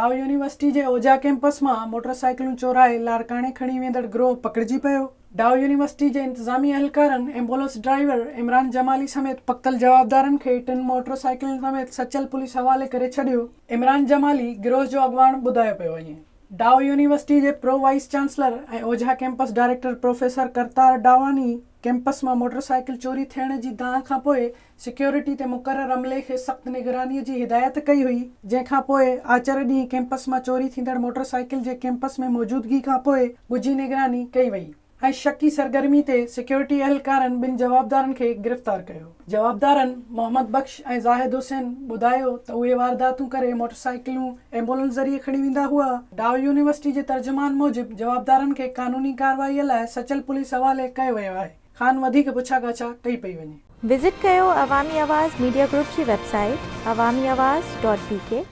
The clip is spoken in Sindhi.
ڊائو يونيورسٽي جي اوجها ڪيمپس مان موٽر سائيڪلون چورائي لاڙڪاڻي کڻي ويندڙ گروهه پڪڙجي پيو. ڊائو يونيورسٽي جي انتظامي اهلڪارن ايمبولنس ڊرائيور عمران جمالي سميت پڪتل جوابدارن کي ٽن موٽر سائيڪلن سميت سچل پوليس حوالي ڪري ڇڏيو. عمران جمالي گروهه جو اڳواڻ ٻڌايو پيو وڃي. ڊائو يونيورسٽي جي pro vice chancellor ۽ Ojha campus director professor Kartar Dawani campus مان موٽر سائيڪل چوري ٿيڻ جي دانهن کانپوء سيڪيورٽي تي مقرر عملي کي سخت نگراني جي هدايت ڪئي هئي، جنهن کانپوء آچر ڏينهن ڪيمپس مان چوري ٿيندڙ موٽر سائيڪل جي ڪيمپس ۾ موجودگي کانپوء ڳجهي نگراني ڪئي وئي ۽ شڪي سرگرمي تي سيڪيورٽي اهلڪارن ٻن جوابدارن کي گرفتار ڪيو. جوابدارن محمد بخش ۽ زاهد حسين ٻڌايو ته اهي وارداتون ڪري موٽر سائيڪلون ايمبولنس ذريعي کڻي ويندا هئا. ڊائو يونيورسٽي جي ترجمان موجب جوابدارن کي قانوني ڪارروائي لاء سچل پوليس حوالي ڪيو ويو آهي. کان وڌيڪ پڇا ڳاڇا ڪئي پئي وڃي. وزٽ ڪيو عوامي آواز ميڊيا گروپ جي website Awami Awaz dot B K.